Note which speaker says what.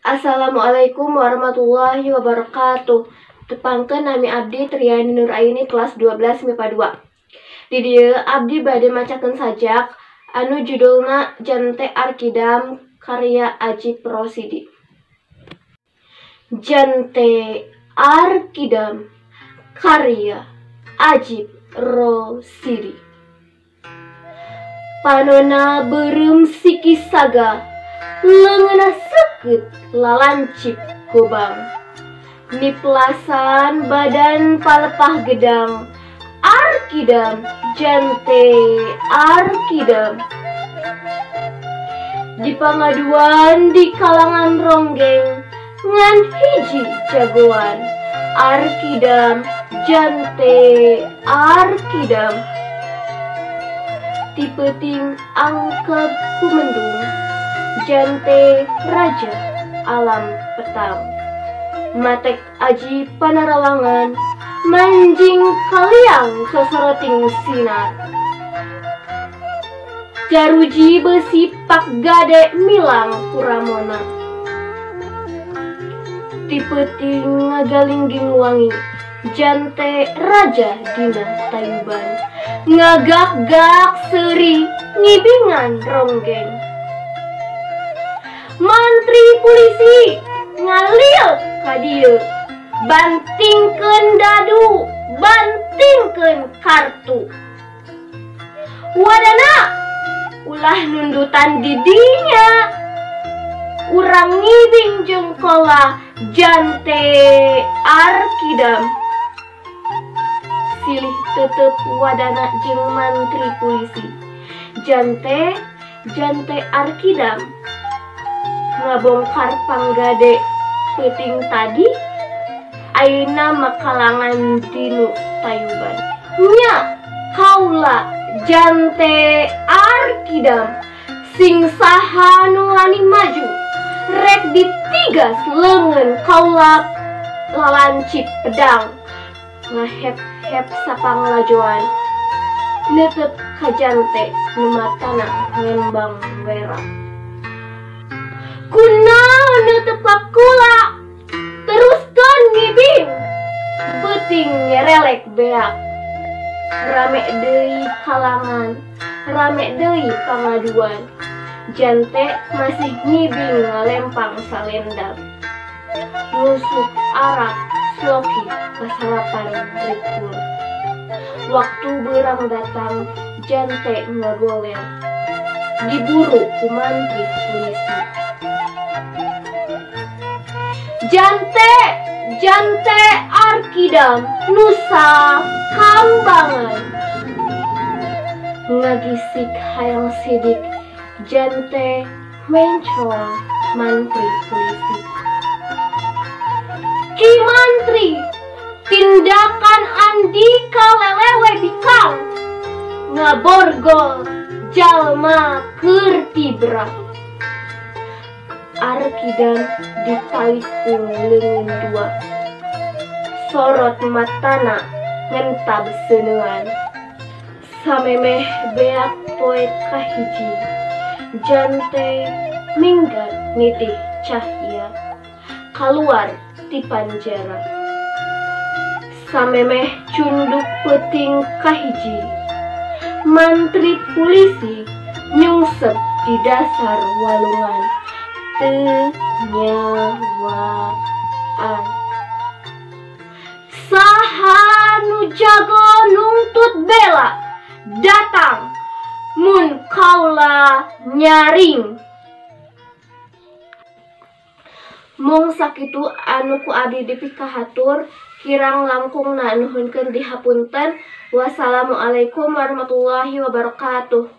Speaker 1: Assalamualaikum warahmatullahi wabarakatuh. Tepangkeun nami abdi Triani Nuraini kelas 12 MIPA 2. Di dieu abdi bade macakeun sajak anu judulna Jante Arkidam karya Ajip Rosidi. Jante Arkidam karya Ajip Rosidi. Panona beureum siki saga, leungeunna seukeut lalancip gobang. Niplasan badan palepah gedang, Arkidam jante Arkidam. Di pangaduan di kalangan ronggeng, ngan hiji jagoan, Arkidam jante Arkidam. Ti peuting angkeb ku mendung, jante raja alam petang. Matek aji panarawangan, manjing kaliang sosoroting sinar. Jaruji besi pak gade milang kuramona. Ti peuting ngagalingging wangi, jante raja dina tayuban. Ngagak-gak seuri ngibingan ronggeng. Mantri polisi ngalil ka dieu, bantingkeun dadu, bantingkeun kartu. Wadana ulah nundutan di dinya, urang ngibing jeung kola jante Arkidam. Silih tetep wadana jeung mantri polisi, jante jante Arkidam. Ngabongkar panggade peuting tadi, ayeuna makalangan tinu tayuban. Nya kaula jante Arkidam, sing saha nu wani maju, rek ditigas leungeun kaula lalancip pedang. Ngahep-hep sapanglajoan, neuteup ka jante nu matana ngembang wera. Kunaon neuteup ka kula, teruskeun ngibing, peuting nyerelek beak. Rame deui kalangan, rame deui pangaduan, jante masih ngibing ngalempang salendang. Ngusuk arak sloki kasalapan rikur. Waktu beurang datang, jante ngagoler, diburu ku mantri polisi. Jante jante Arkidam nusa kambangan. Ngagisik hayang sidik, jante mencong mantri polisi. Ki mantri, tindakan andika lelewe bikang, ngaborgol jalma keur tibra. Arkidam ditalikung leungeun dua, sorot matana ngentab seuneuan. Samemeh beak poe kahiji, jante minggat nitih cahya kaluar ti panjara. Samemeh cunduk peuting kahiji, mantri polisi nyungsep di dasar walungan. Teu nyawaan. Saha nu jago nungtut bela, datang mun kaula nyaring. Mung sakitu anu ku abdi dipikahatur, kirang langkungna nuhunkeun dihapunten. Wassalamualaikum warahmatullahi wabarakatuh.